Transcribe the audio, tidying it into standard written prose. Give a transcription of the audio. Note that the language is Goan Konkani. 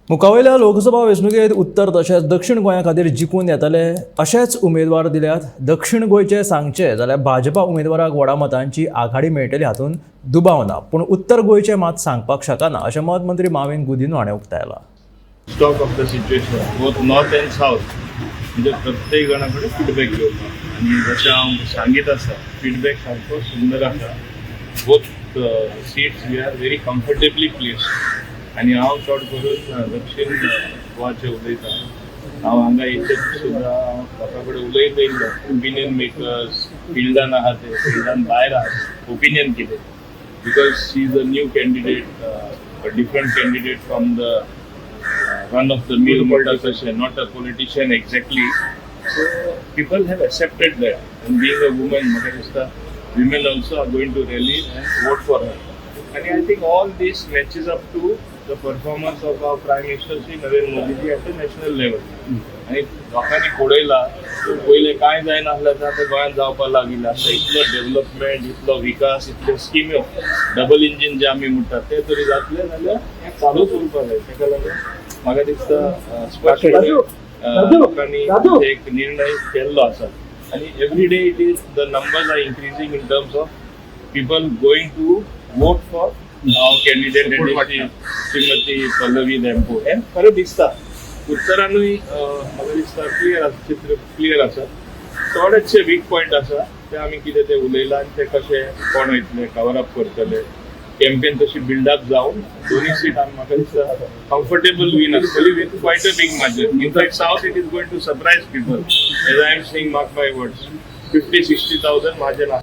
मुखावयल्या लोकसभा वेंचणुकेंत उत्तर तशेंच दक्षिण गोंया खातीर जिखून येतले अशेच उमेदवार दिल्यात. दक्षिण गोंयचे सांगचे जाल्यार भाजपा उमेदवाराक व्हडा मतांची आघाडी मेळटली हातूंत दुबाव ना, पूण उत्तर गोंयचे मात सांगपाक शकना अशें मत मंत्री माविन गुदिन्हो हाणें उक्तायलां. Stock of the situation both north and south, म्हणजे प्रत्येक जाणा कडेन फिडबॅक घेवपाक. आनी जशें हांव सांगीत आसा, फिडबॅक सामको सुंदर आसा. Both seats we are very comfortably placed. आनी हांव चड करून दक्षीण गोवाचें उलयतां. हांव हांगा येयचे सुद्दां हांव लोकां कडेन उलयत येयल्लो. ओपिनियन मेकर्स फिल्डान आहा, ते फिल्डान भायर आहा, ओपिनियन कितें, because she is a new candidate, a different candidate from the run of the mill म्हणटा तशें, not a politician exactly. So people have accepted that, and being a woman, म्हाका दिसता women also are going to rally and vote for her. आनी I think all this matches up to the performance of our Prime Minister Shri Narendra Modiji at the national level. आनी लोकांनी पळयला, पयलें कांय जायनासलें, आतां गोंयांत जावपाक लागिल्लें आसा. इतलो डेव्हलपमेंट, इतलो विकास, इतल्यो स्किम्यो, डबल इंजीन जे आमी म्हणटात ते तरी जातले जाल्यार हें चालूच उरपाक जाय. ताका लागून म्हाका दिसता स्पश्टपणे लोकांनी एक निर्णय केल्लो आसा आनी every day it is the numbers are increasing in terms of people going to vote for our candidate, Shrimati Pallavi Dempo. हें खरें दिसता. उत्तरानूय म्हाका दिसता क्लियर आसा, चित्र क्लियर आसा. थोडेचशे वीक पॉयंट आसा, ते आमी कितें ते उलयला आनी ते कशे कोण वयतले कवर अप करतले. कॅम्पेन तशी बिल्डअप जावन दोन्ही सीट आमी म्हाका दिसता कम्फर्टेबल विन आसतली with quite a big margin. In fact, south, it is going to surprise people. As I am saying, mark my words, 50-60 thousand margin.